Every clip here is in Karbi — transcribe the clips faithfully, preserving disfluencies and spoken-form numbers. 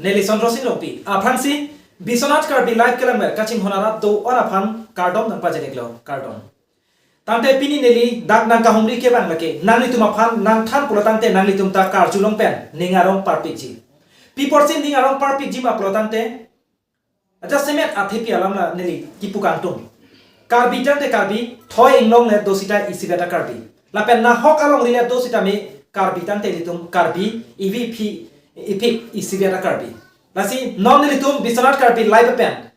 Neli Chandra Sing Rongpi. Aphrangsi Biswanath Karbi Live Kelang Mer kachinghon arat do-an aphan kardom nangpajir-iklo, kardom. Tangte pini neli dak nangkahumri ke bang lake nanglitum aphan nangthan pulo tangte nanglitum ta karjulong pen ning arong parpikji. Pi apotsi ning arong parpikji ma pulo tangte, ajasemet athepi alam la neli kipu kangtung. Karbi tangte Karbi, thoi inglong le do sita isivet a-Karbi. Lapen nahok alongri le do sitame Karbi tangte ilitum Karbi, ivi iphi, iphik isivet a-Karbi. Lasi non nelitum Biswanath Karbi Live pen,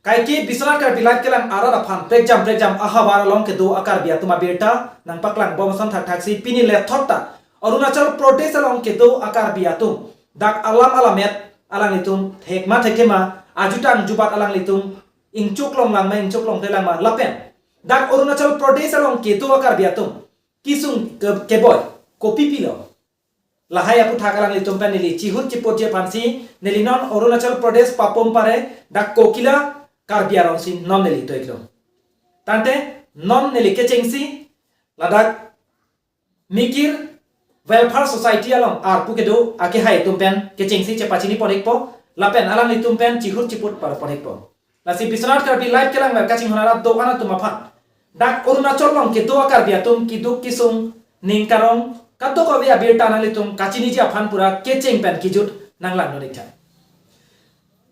kaike Biswanath Karbi Live Kelang arat aphan prekjam prekjam ahavar along kedo a-Karbi atum abirta nangpaklang bom ason thakthaksi pini lethot ta Arunachal Pradesh along kedo a-Karbi atum dak alam alamet alanglitum thek ma thekthe ma, ajutang jubat alanglitum ingchuk longlang ma ingchuk longtelang ma lapen dak Arunachal Pradesh along kedo a-Karbi atum kisung ke-, keboi kopi pilo, lahai aphuthak alanglitum pen neli chihut chiputji aphansi neli non Arunachal Pradesh Papum Pare dak Kokila Karbi arongsi non neli to-iklo. Tangte non neli kechengsi ladak Mikir Welfare Society along arpu kedo akehai atum pen kechengsi chepachini pon-ikpo lapen alanglitum pen chihut chiput paro pon-ikpo. Lasi Biswanath Karbi Live Kelang Mer kachinghon arat do-an atum aphan dak Arunachal along kedo a-Karbi atum keduk kesung ning karong kadokave abirta nanglitum kachiniji aphan pura kecheng pen kijut nanglang non-iktha.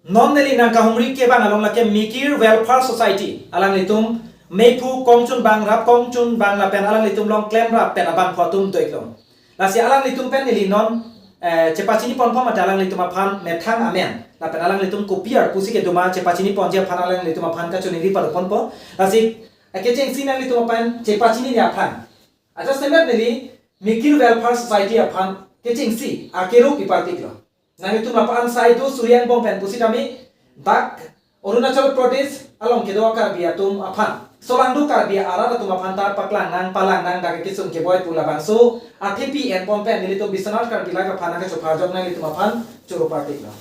Non neli nangkahumri ke bang along lake Mikir Welfare Society alanglitum mephu kongchunbang, rap kongchunbang lapen alanglitum along klemrap pen abangphu atum do-iklo. Lasi alanglitum pen neli non, eh, chepachini ponpo mate alanglitum aphan methang amen lapen alanglitum kopi arpusi kedo ma chepachini ponji aphan alanglitum aphan kachiningri pado ponpo. Lasi, eh, kechengsi nanglitum aphan chepachiniji aphan ajasemet neli Mikir Welfare Society aphan kechengsi akero kipartiklo. Nanglitum lapu-an sai do suri angbong pen pusitame dak Arunachal Pradesh along kedo a-Karbi atum aphan, solangdo Karbi arat atum aphan ta paklang nang palang nang dak kesung keboi pu labangso athepi en pon pen nelitum Biswanath Karbi Live aphan nangkachopharjok nanglitum aphan choro partiklo.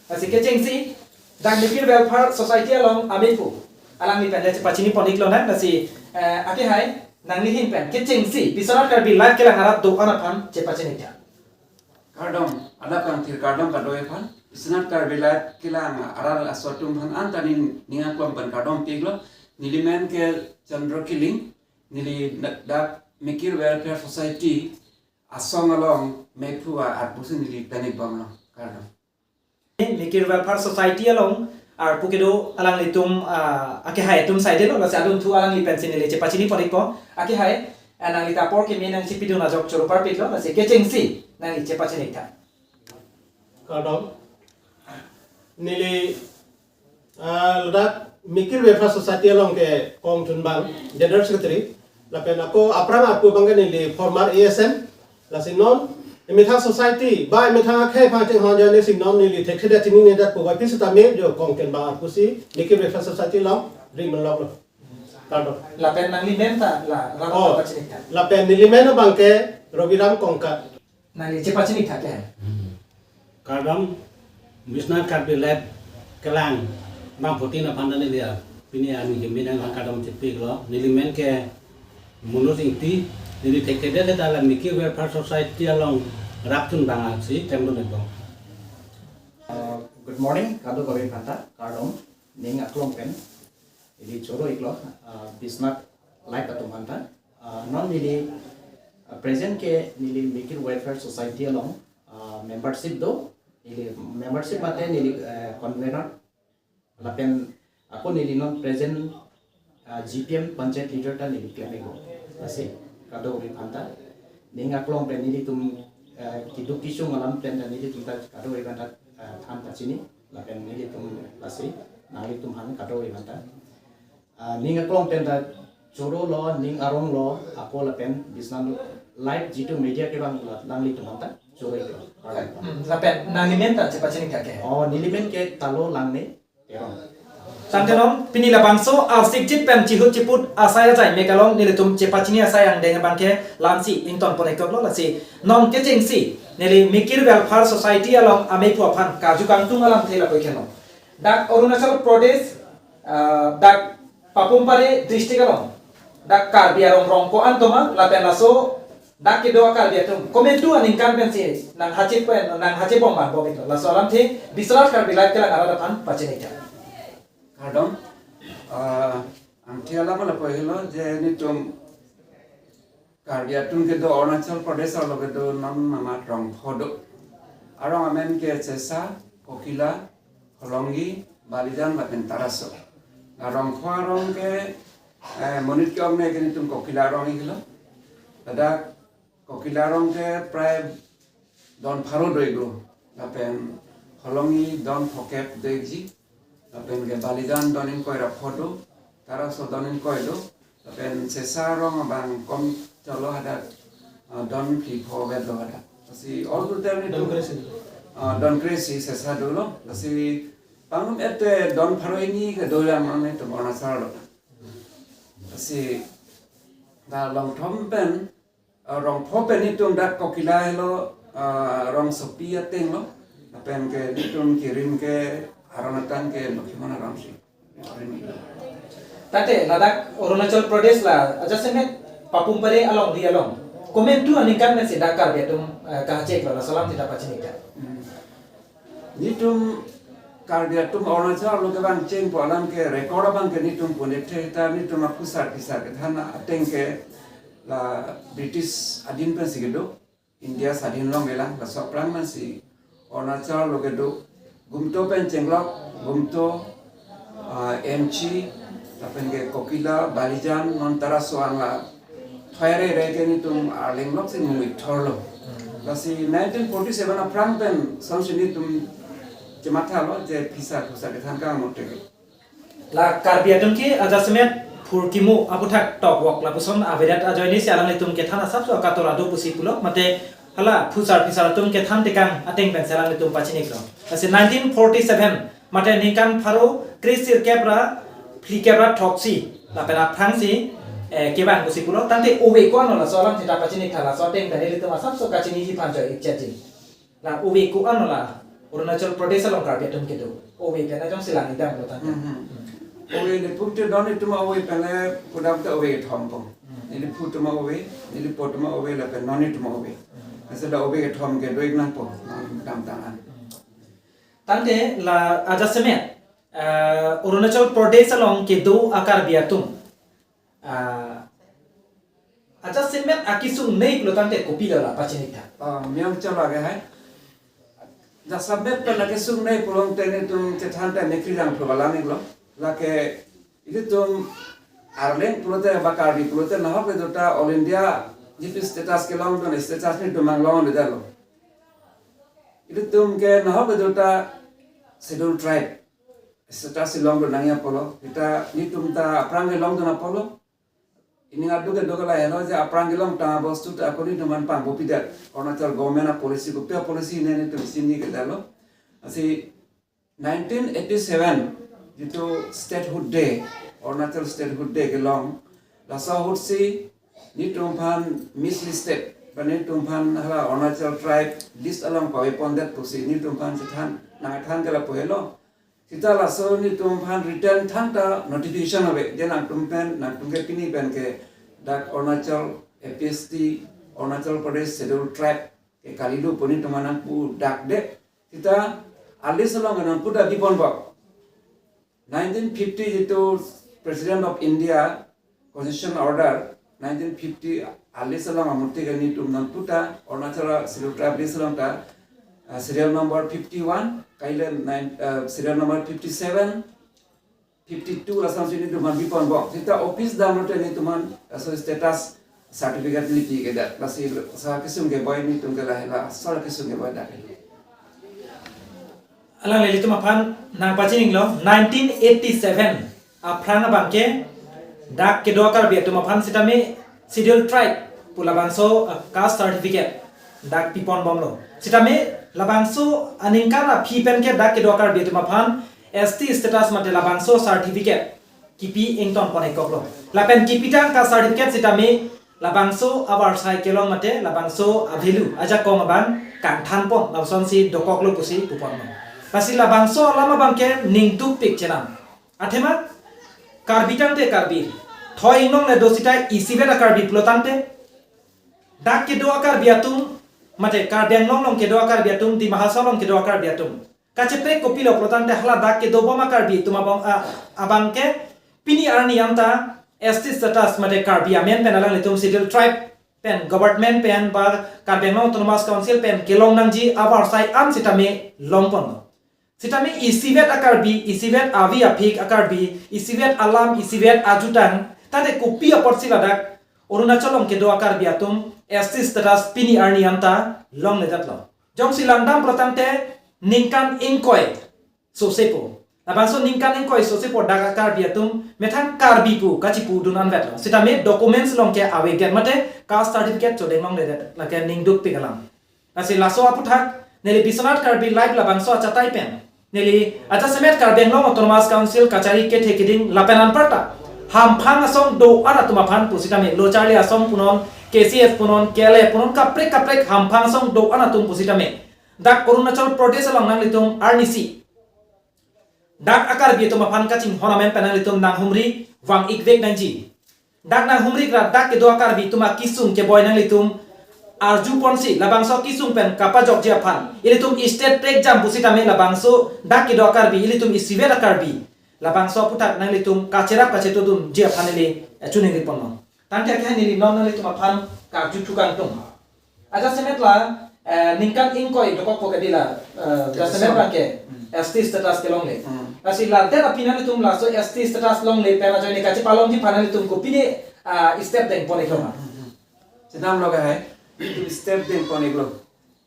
Lasi kechengsi dak Mikir Welfare Society along amephu alangli pen le chepachini pon-iklo nang, lasi, eh, akehai nangli ahin pen kechengsi Biswanath Karbi Live Kelang arat do-an aphan chepachini tha. Kardom, adap kangthir kardom kadokave aphan. Biswanath Karbi Live Kelang arat aso atum aphan anta neli ning aklong pen kardom pi-iklo. Neli men ke Chandra Killing, neli dak, dak Mikir Welfare Society asong along mephu a-arpusi neli pen-ik bomlo. Kardom. Mikir Welfare Society along arpu kedo alanglitum, ah, akehai atum saidelo, lasi adunthu alangli pensi neli chepachini pon-ikpo. Akehai, eh, nangli ta apor kimi nangchipidun ajok choro parpiklo, lasi kechengsi nangli chepachini tha. Kardom. Neli, ah, ladak Mikir Welfare Society along ke kongchunbang, General Secretary. Lapen ako aphrang arpu abang ke neli former A S M. Lasi non emethang society ba emethang akhei aphan chinghon ajoine si non neli thekthedet chinine det pu ba pi sitame jo kongchunbang arpusi Mikir Welfare Society along ring menloklo. Kardom. Lapen nangli men ta la, la, Oh, pachini tha. Lapen neli men abang ke Rabiram Kongkat. Nangli chepachini tha ke. Kardom, Biswanath Karbi Live Kelang bangphutin aphan ta neli pini arni kimi nangkardom chepiklo. Neli men ke Manoj Ingti, neli thekthedet ta la Mikir Welfare Society along rapchunbang aksi klemdun-ikbom. Uh, good morning, kadokave aphan ta kardom, ning aklong pen ili choro-iklo, uh, Biswanath Live atum aphan ta. Uh, non neli, uh, present ke neli Mikir Welfare Society along, uh, membership do, ili membership mate neli, uh, convener, lapen ako neli non present, uh, G P M panchayat leader ta neli klem-iklo. Lasi kadokave aphan ta ning aklong pen nelitum, uh, keduk kesung alam pen ta nelitum ta kadokave aphan ta, uh, than pachini lapen nelitum lasi nanglitum aphan kadokave aphan ta Ah, ning aklong pen ta chorolo, ning aronglo, ako lapen Biswanath Live jitu media kevang la, alanglitum aphan ta choro-iklo. Hmm, lapen nangli men ta chepachini tha ke. Oh, neli men ke Talo Langne Terong. Tangte non, pini labangso arsikjit pen chihut chiput asai ajai mek along nelitum chepachini asai angdeng abang ke la-ansi ington pon-iklo, lasi non kechengsi neli Mikir Welfare Society along amephu aphan karju kangtung alamthe lapu ikhen lo. Dak Arunachal Pradesh, ah, dak Papum Pare district along dak Karbi arong rong ko-an do ma, lapen laso dak kedo a-Karbi atum komantu aningkan pensi nang hachi pen, nang hachi bom ban bom iklo, laso alamthe Biswanath Karbi Live kelang arat aphan pachini tha. Kardom, ah, angthia alam lapu helo je nelitum Karbi atum kedo Arunachal Pradesh arlo kedo non mamat rong pho do. Arong amen ke Sesa, Kokila, Holongi, Balijan lapen Taraso. Arong pho arong ke, eh, monit ke-ong ne ke nelitum Kokila arong iklo. Ladak Kokila arong ke prai don pharo do iklo. Lapen Holongi don phokep do ikji. Lapen ke Balijan don ingkoi ra pho do. Taraso don ingkoi do. Lapen Sesa arong abang kom cholo hadak, ah, don phli pho vet lo hadak. Lasi all total nelitum, ah, don kre-isi Sesa dolo. Lasi pangrum ete don pharo hini kedo yang nelitum Arunachal lo. Lasi dak rong thom pen, ah, rong pho pen nelitum dak Kokila helo, ah, rongsopi ateng lo. Lapen ke nelitum kirim ke aron atang ke Lokhimon arongsi. Tangte ladak Arunachal Pradesh la ajasemet Papum Pare alongri along komantu aningkan pensi dak Karbi atum, eh, kachek lo, laso alamthe ta pachini tha. Hmm. Nelitum Karbi atum Arunachal arlo kevang chengpo alam ke record abang ke nelitum pune the ta nelitum aphusar phisar kethan ateng ke la British adin pensi kedo. India sadhin longlelang, laso aphrang pensi Arunachal arlo kedo, Gumto pen chenglok, Gumto, ah, Emchi, lapen ke Kokila, Balijan, non Taraso angla thoi re re ke nelitum arleng lok si mung ik thor lo. Lasi nineteen forty-seven aphrang pen sonsi nelitum chematha lo je phisar phusa kethan kang mote. La Karbi atum ke ajasemet phurkimo aputhak tokvok lapuson avedet ajoine si alanglitum kethan asapso akator ado pusi pulo, mate hala phusar phisar atum kethan tekang ateng pensi alanglitum pachini iklo. Lasi nineteen forty-seven mate ningkan pharo kre-sirkep ra phlikep ra throksi lapen aphrangsi, eh, kevang pusi pulo, tangte ove ko-an lo, laso alamthe ta pachini tha, laso ateng pen ilitum asapso kachiniji aphan choi ik chaji. La ove ko-an lo la Arunachal Pradesh along Karbi atum kedo. Ove pen ajong si lang idam lo tangte. Hmm, hmm. Ove neli pute don itum ove pen le pudam te ove kethom po. Hmm. Neli pu atum ove, neli po atum ove lapen non itum ove. Hmm. Lasi la ove kethom kedo ik nangpo, non damtang an. Hmm. Tangte la ajasemet, eh, Arunachal Pradesh along kedo a-Karbi atum, ah, ajasemet akesung nei pulo tangte kopilo la pachini tha. Ah, miyang chalo age hai. Jasemet pen akesung nei pulote nelitum chethan ta neli kri jang phu balang iklo. Lake ilitum arleng pulote ba Karbi pulote nahok kedo ta All India jitu status kelong don, status nelitum mang longledetlo. Ilitum ke nahok kedo ta Scheduled Tribe status si longdun nangji apotlo. Seta nelitum ta aphrang kelongdun apotlo. Ili aduk kedo ke lahelo je aphrang kelongtang abostu ta ako nelitum aphan pangbopidet. Arunachal government a-policy kopi a-policy ne nelitum chini kedetlo. Lasi nineteen eighty-seven jitu Statehood Day, Arunachal Statehood Day kelong, laso ahut si nelitum aphan mislisted, ba nelitum aphan hala Arunachal tribe list along pavepondet pusi nelitum aphan chethan, nangthan ke lapu helo. Seta laso nelitum aphan written than ta notification ave, je nangtum pen, nangtum ke pini pen ke dak Arunachal A P S T, Arunachal Pradesh Scheduled Tribe ke kalilo pu nelitum aphan nangpudakde. Seta a-list along ke nangputa biponbom. Nineteen fifty jitu President of India Constitution Order nineteen fifty a-list along amuti ke nelitum nangputa Arunachal Scheduled Tribe list along ta, uh, serial number fifty-one, kaile nine, uh, serial number fifty-seven, fifty-two lason si nelitum aphan biponbom. Seta office damlote nelitum aphan laso status certificate neli pi kedet. Lasi sa kesung keboi nelitum ke lahelo, sa kesung keboi dak. Alangli ilitum aphan nangpachinilo, nineteen eighty-seven aphrang abangke dak kedo a-Karbi atum aphan sitame Scheduled Tribe pu labangso, uh, caste certificate dak piponbomlo. Sitame labangso aningkan aphi pen ke dak kedo a-Karbi atum aphan S T status mate labangso certificate kipi ingtonpon-ikkoklo. Lapen kipitang caste certificate sitame labangso avarsai kelong mate labangso a-value ajakong abang kangthanpon, lasonsi dokoklo pusi puponlo. Lasi labangso alam abangke ningdukpik chenam. Athema Karbi tangte Karbi, thoi inglong le do seta isivet a-Karbi pulo tangte, Dak kedo a-Karbi atum, mate Karbi Anglong along kedo a-Karbi atum, Dima Hasao along kedo a-Karbi atum kacheprek kopilo pulotangte, hala dak kedo bom a-Karbi atum abang, a, abang ke pini arni anta S T status mate Karbi amen pen alanglitum Scheduled Tribe pen government pen ba Karbi Anglong Autonomous Council pen kelong nangji avarsai an sitame longponlo. Sitame isivet a-Karbi, isivet avi aphik a-Karbi, isivet alam, isivet ajutang, tangte kopi apotsi ladak Arunachal along kedo a-Karbi atum S T status pini arni anta longledetlo. Jongsi langdam pulotangte ningkan ingkoi sosepo. Labangso ningkan ingkoi sosepo dak a-Karbi atum methang Karbi pu kachipudun anvetlo. Sitame documents along ke avedet mate caste certificate chodeng longledet, lake ningdukpik alam. Lasi laso aputhak neli Biswanath Karbi Live labangso achatai pen neli ajasemet Karbi Anglong Autonomous Council kachari kethe kiding lapen anparta hamphang asong do-an atum aphan pusitame, lo charli asong punon, K C S punon, K L A punon, kaprek kaprek hamphang asong do-an atum pusitame dak Arunachal Pradesh along nanglitum arnisi dak a-Karbi atum aphan kachinghon amen pen nanglitum nanghumri vang-ikvek nangji. Dak nanghumri ra dak kedo a-Karbi atum akesung keboi nanglitum arjuponsi labangso kesung pen kapajokji aphan ilitum state prekjam pusitame labangso dak kedo a-Karbi, ilitum isivet a-Karbi, labangso aputhak nanglitum kacherap kachetodunji aphan ili, eh, choningriponlo. Tangte akehai neli non nanglitum aphan karju thukangtung. Ajasemet la, eh, ningkan ingkoi dokokpo kedi la, eh, jasemet abang ke Hmm. S T status kelongle. Hmm. Lasi ladet aphi nanglitum laso S T status longle pen ajoine kachepalongji aphan nanglitum kopine, ah, step dengpon-iklo ma? Hmm, hmm, hmm. Chedamlo akehai, nelitum step dengpon-iklo.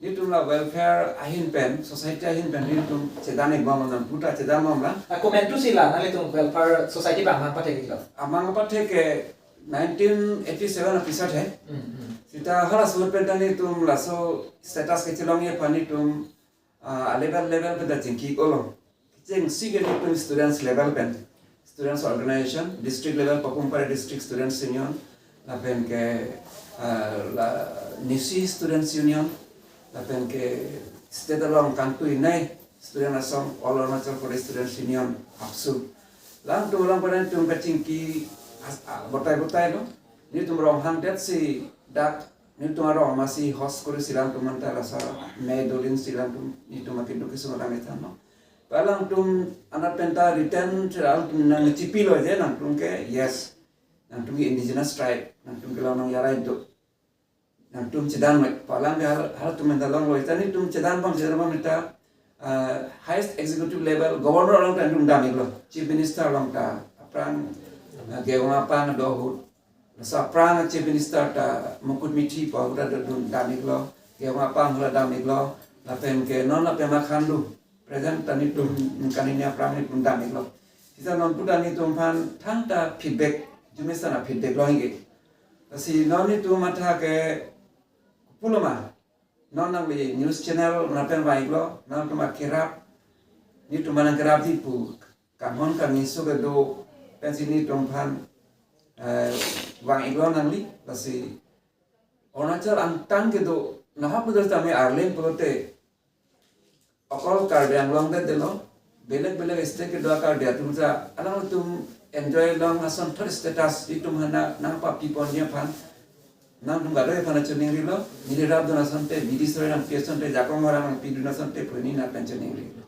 Nelitum la welfare ahin pen, society ahin pen nelitum chedan-ikbom, nangputa chedanbom la. Ah, komantusi la nanglitum welfare society abang mang pathek-iklo? Amang pathek ke nineteen eighty-seven apisat he. Hmm, hmm. Seta hala suhut pen ta nelitum laso status kechelongji aphan nelitum, ah, level level pen ta chingki-iklo. Chingki ke nelitum students level pen, students organization, district level Papum Pare District Students Union, lapen ke, ah, la Nisi Students Union, lapen ke state along kangtui nei student asong, All Arunachal Pradesh Students Union, AAPSU. Latum along pen nelitum kachingki as-, ah, batai batailo. Nelitum Ronghang detsi dak nelitum arong amatsi host korisi latum anta laso me dolinsi latum nelitum akeduk kesung alam ethanlo. Alangtum anat pen ta written alangtum nangchipilo je nangtum ke, yes, nangtum ke indigenous tribe, nangtum ke Longnong Yarai do. Nangtum chedan mai, pu alam ke hal, halatum anta longlo. Ita nelitum chedanbom, chedanbom ita, ah, highest executive level, governor along ta nelitum dam-iklo, chief minister along ta aphrang, ah, Gegong Apang do ahut. Laso aphrang chief minister ta Mukut Mithi pu ahut ta dam-iklo, Gegong Apang ahut ta dam-iklo, lapen ke non la Pema Khandu, present ta nelitum ningkan hini aphrang nelitum dam-iklo. Seta non puta nelitum aphan thangta feedback, jumesa na feedback longji. Lasi non nelitum matha ke pulo ma, non nangli news channel nangpen vang-iklo, nangtum akerap, nelitum aphan nangkerapji pu kanghon kangni so kedo pensi nelitum aphan, eh, vang-iklo nangli. Lasi Arunachal angtan kedo nahok kedo tame Arleng pulote okol Karbi Anglong det delo, belek belek state kedo a-Karbi atum ta alangtum enjoy long asonthot status itum aphan nangpapiponji aphan nangtum kadokave aphan choningrilo, neli rapdun asonte, bidi sore nangpi asonte, jakong orang nangpidun asonte pu neli nangpen choningrilo.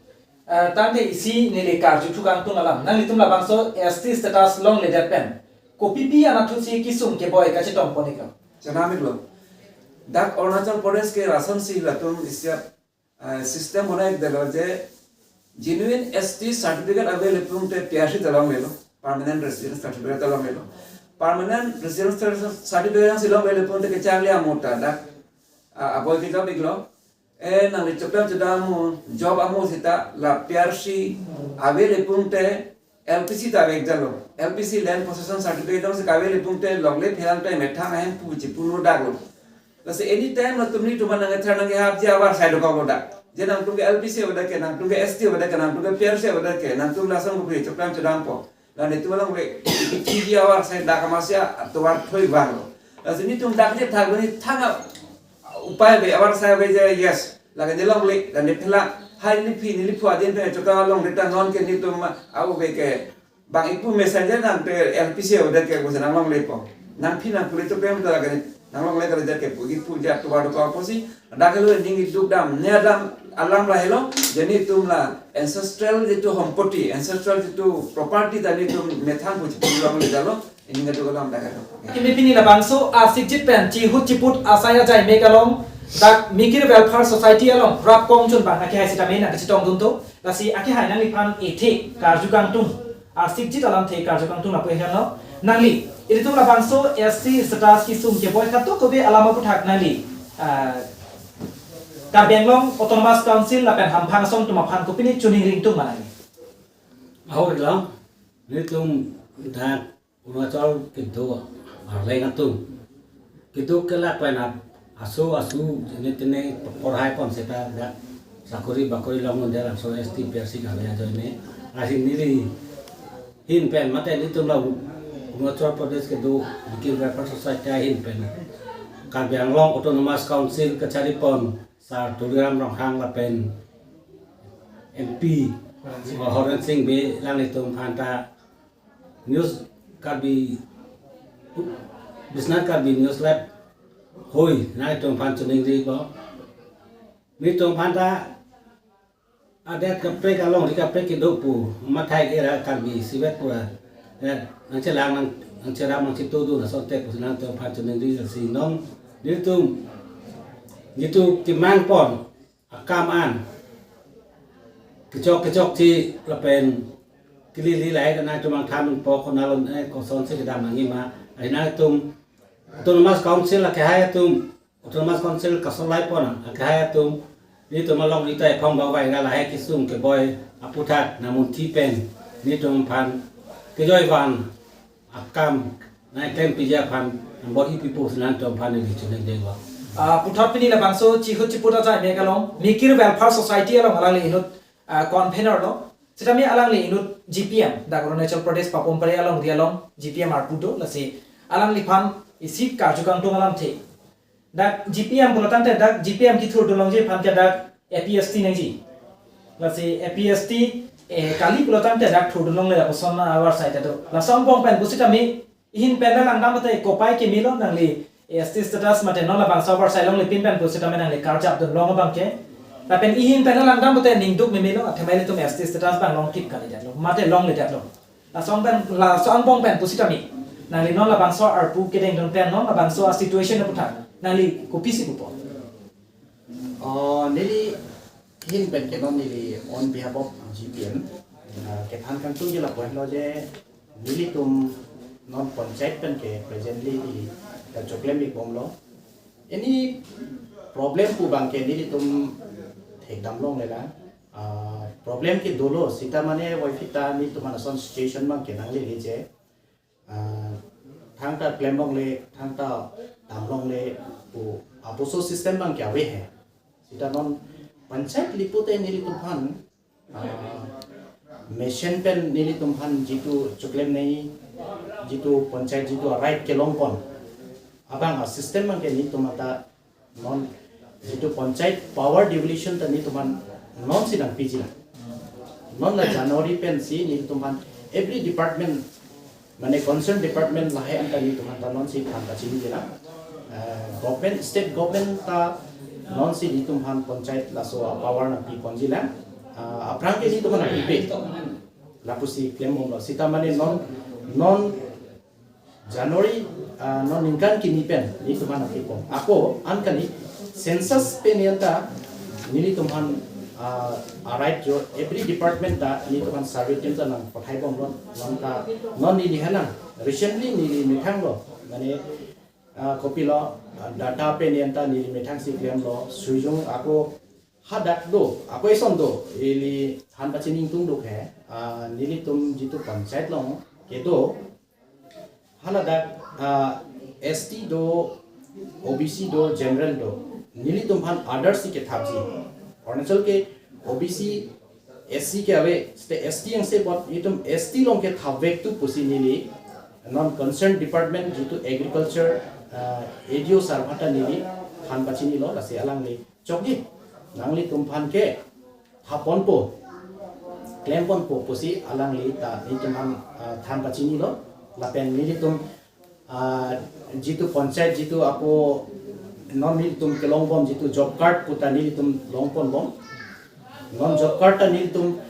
Eh, tangte isi neli karju thukangtung alam, nanglitum labangso S T status longledet pen kopipi anatthusi kesung keboi kachetongpon-iklo? Chenam-iklo. Dak Arunachal Pradesh ke lasonsi latum isi, ah, system bonai-ikdetlo je genuine S T certificate ave le pulote P R C ta longlelo, permanent residence certificate ta longlelo. Permanent residence certificate si longle le pulote kecharli amo ta dak, ah, aboi kejap-iklo. Eh, nangli choklem chodam amo, job amo seta la P R C ave le pulote L P C ta ave-ikdetlo. L P C, land possession certificate jongsi kave le pulote longle pherangke methang ahemphu chipuno daklo. Lasi anytime latum nelitum aphan nangkether nangkehapji avarsai dokoklo dak. Je nangtum ke L P C avedet ke, nangtum ke S T avedet ke, nangtum ke P R C avedet ke, nangtum lason kopi choklem chodampo. La nelitum longle, P G avarsai dak amatsi atovar thoi vanglo. Lasi nelitum dak je thak neli thang a-, upai ave, avarsai ave je, yes. Lake neli longle, la neli phelang, hai neliphi neliphu adin pen chokta longle ta non ke nelitum a-, ave ke. Bang ipu messenger nangte L P C avedet ke pusi nanglonglepo. Nangphi nangpule choklem ta lake neli Thanglok le kali jat ke puji puja tu baru kau pusi. Dak lo ning itu dam ne dam alam lahelo. Jadi tum la ancestral itu hompoti, ancestral itu property tadi tum methang puji pulang le jalo. Ini nggak tuh kalau dak lo. Kimi pini labangso asikjit pen chihut chiput asai ajai mek along dak Mikir Welfare Society along rap kong chun bang akihai sitame nangkachetong dunto. Lasi akihai nangliphan ethe karju kangtung. Asikjit alamthe karju kangtung lapu ehanlo. Nangli ilitum labangso S T status kisum keboi kato kove alam aputhak nangli, ah, Karbi Anglong Autonomous Council lapen hamphang asong atum aphan kopine chuning ringtung ma nangli? Ahor lang, nelitum dak Arunachal kedo arleng atum, kedo kelak pen ap asu asu jene tene porhai pon seta dak sakori bakori long unde laso S T P R C kali ajoine. Lasi neli ahin pen mate nelitum la Arunachal Pradesh kedo Mikir Welfare Society ahin pen Karbi Anglong Autonomous Council kachari pon Sar Tuliram Ronghang lapen M P Horen Sing Bey alanglitum aphanta News Karbi, Biswanath Karbi News Live hoi nangtum aphan chuning ri ko. Nelitum aphanta adet kaprek alongri kaprek kedo pu mathai kera Karbi isivet pura. Ya, nangchelang nang nangcherap nangchitudun asonte pu nangtum aphan chuning ri si non nelitum nelitum kemang pon akam an kechok kechokche lapen kelili lahai kana cuma tham po kona lon eh kosonsi kedam nangji ma. Aina atum Autonomous Council akehai atum Autonomous Council kasolai pon akehai atum nelitum alongri ta ephong bavai ra lahai kisum keboi aputhak namun thi pen nelitum aphan kejoi van akam nangklem piji aphan nang bor-i pipo si nangtum aphan neli chuning denglo. Ah, puthot pini labangso chihut chiput ajai mek along Mikir Welfare Society along alangli inut, ah, convener lo. Sitame alangli inut G P M, dak Arunachal Pradesh Papum Pare alongri along G P M arpu do, lasi alangliphan isi karju kangtung alamthe. Dak G P M pulo tangte dak G P M kethurdun longji aphan ke dak A P S T nangji. Lasi A P S T, eh, kali pulo tangte dak thurdun longle lapuson avarsai ta do. Laso angbong pen pusitame ahin pen la langdam te kopai kemelo nangli S T status mate non labangso avarsai longle pin pen pusitame nangli karjap dun long abang ke. Lapen ahin pen la langdam te ningduk memelo athema ilitum S T status bang longthip kali detlo. Mate longle detlo. Laso angbong pen, laso angbong pen pusitame nangli non labangso arpu kedengdun pen non labangso a situation aputhak nangli kopisi pupo? Oh, neli ahin pen ke non neli on behalf of G P M, ah, kethan kangtung ke lapu henlo je nelitum non panchayat pen ke presently neli kachoklem ik bomlo. Any problem pu abang ke nelitum thekdam longlelang. Ah, problem ke dolo sita mane waifita nelitum aphan ason situation abang ke nanglele je. Ah, thangta klem longle, thangta dam longle pu apuso system abang ke ave he. Sita non panchayat lipu te nelitum aphan, ah, mesen pen nelitum aphan jitu choklem nei, jitu panchayat jitu right kelong pon abang a system abang ke nelitum ata non jitu panchayat power devolution ta nelitum aphan non si nangpiji lang. Non la January pen si nelitum aphan every department mane concern department lahai anta nelitum aphan ta non si than kachini lang. Eh, government, state government ta non si nelitum aphan panchayat laso a power nangpi ponji lang. Ah, aphrang ke nelitum aphan nangpipe. Lapusi klem bomlo. Sita mane non, non January, ah, non ningkan kini pen nelitum aphan nangpi pon. Ako an kali census pen anta nelitum aphan, ah, a right jo every department ta nelitum aphan survey team ta nangpathai bomlo. Non ta non neli henang recently neli methang lo. Mane, ah, kopilo, ah, data pen anta neli methang si klemlo. Sujung ako hadak do, ako eson do, ili than pachini ingtung do he, ah, nelitum jitu panchayat along kedo, haladak, ah, S T do, O B C do, general do, nelitum aphan others si kethapji. Arunachal ke O B C, S C ke ave, state S T yang se bot, itum S T along kethapvek tu pusi neli, non concern department jitu agriculture, ah, A D O sir aphan ta neli than pachinilo, lasi alangli chokji, nanglitum aphan ke thap ponpo, klem ponpo pusi alangli ta nelitum aphan, ah, than pachinilo. Lapen nelitum Ah, jitu panchayat jitu ako non nelitum kelong bom jitu job card pu ta nelitum long pon bom. Non job card ta nelitum,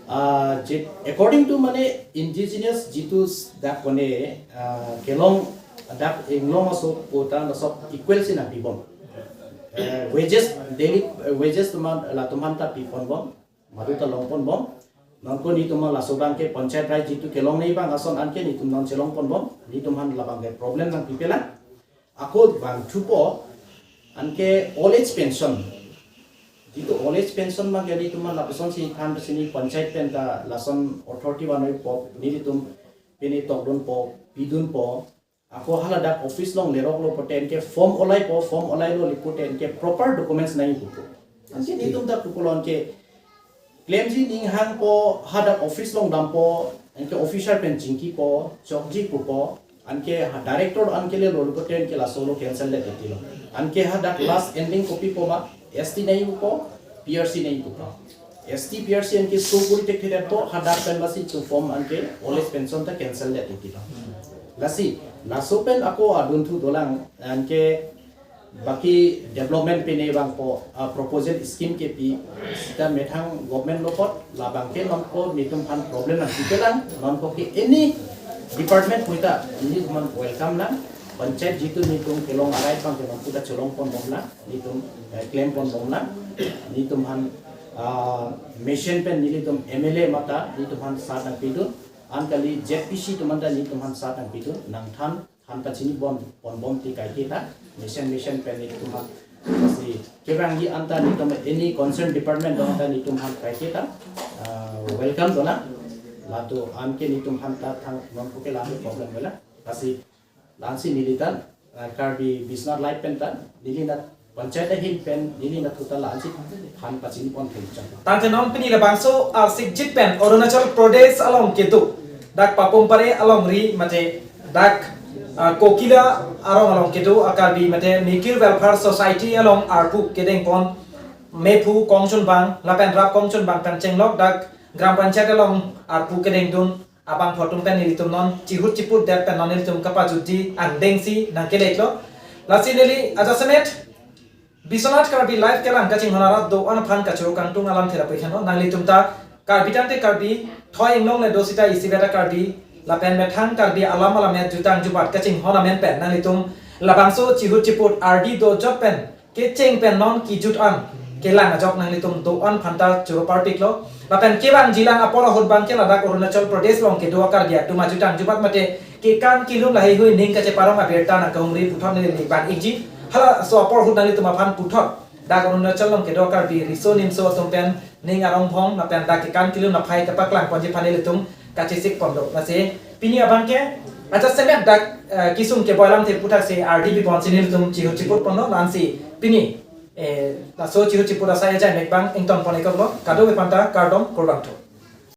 ah, je-, according to mane indigenous jitu s-, dak kone, ah, kelong dak inglong aso pu ta laso equal si nangpi bom. Eh, wages, daily, eh, wages atum an latum aphan ta pi pon bom. Madu ta long pon bom. Non ko nelitum laso abang ke panchayat rai jitu kelongne abang ason anke nelitum non chelong pon bom. Nelitum aphan labang ke problem nangpipelang. Ako bang thupo anke old age pension. Jitu old age pension abang ke nelitum aphan lapuson si than si neli panchayat pen ta lason authority vanoi po, nelitum pini tokdunpo, pidunpo. Ako haladak office along lerok lo pute anke form olai po, form olai lo li pute anke proper documents nangji pupo. Anke nelitum ta pupo lo anke klemji ning hangpo, hadak office along dampo, anke officer pen chingkipo, chokji pupo, anke ha director anke le lo pute anke laso lo cancel det titi lo. Anke hadak last ending kopi po ma, S T nangji pupo, P R C nangji pupo. S T P R C anke so kuri tek thedet po, hadak pen basi tu form anke old age pension ta cancel det titi lo. Lasi, laso pen ako adunthu dolang, anke baki development pine abang po, ah, proposal scheme kepi, sita methang government lo pot, labang ke non ko nelitum aphan problem nangpipelang, non ko ke any department pu ta nelitum aphan welcome lang, panchayat jitu nelitum kelong arai abang ke non ko ta chelong pon bom lang, nelitum, eh, klem pon bom lang, nelitum aphan, ah, mission pen nelitum M L A mate nelitum aphan sat nangpidun, an kali Z P C atum an ta nelitum aphan sat nangpidun, nangthan, than pachini pon, pon bom ti kaike ta, mission, mission pen nelitum aphan, si, kevangji an ta nelitum any concern department do an ta nelitum aphan kaike ta, ah, welcome dolang, latum anke nelitum aphan ta thang non ko ke latum problem wala, lasi, la-ansi neli ta, ah, Karbi Biswanath Live pen ta, neli nat panchayat ahin pen, neli nat thu ta la-ansi than pachini pon thek chang. Tangte non pini labangso arsik jit pen Arunachal Pradesh along kedo, dak Papum Pare alongri mate dak, ah, Kokila arong along kedo a Karbi mate Mikir Welfare Society along arpu kedeng pon mephu kongchunbang lapen rap kongchunbang pen chenglok dak Gram Panchayat along arpu kedengdun abangphu atum pen nelitum non chihut chiput det pen non nelitum kapajutji angdengsi nangkeleklo. Lasi neli ajasemet Biswanath Karbi Live kelang kachinghon arat do-an aphan kachoro kangtung alamthe lapu ikhan lo. Nanglitum ta Karbi tangte Karbi, thoi inglong le do sita isivet a Karbi, lapen methang Karbi alam alammet jutang jubat kachinghon amen pen nanglitum labangso chihut chiput ardi dojot pen kecheng pen non kejut an kelang ajok nanglitum do-an aphan ta choro parpiklo. Lapen kevangjilang apor ahut abang ke ladak Arunachal Pradesh along kedo a Karbi atum ajutang jubat mate kekan kelun laheihui ning kacheparong abirta nangkahumri puthot neli vang-ikji. Halaso apor ahut nanglitum aphan puthot dak Arunachal along kedo a Karbi riso nimso atum pen ning arong bhong lapen dak kekan kelun aphai kapaklang ponji aphan nelitum kachesik pon do. Lasi pini abang ke ajasemet dak, eh, kesung keboi alamthe aphuthak si ardi pi ponsi nelitum chihut chiput pon do, lasi pini, eh, laso chihut chiput asai ajai mek abang ington pon iklo, kadokave aphan ta kardom kurvangthu.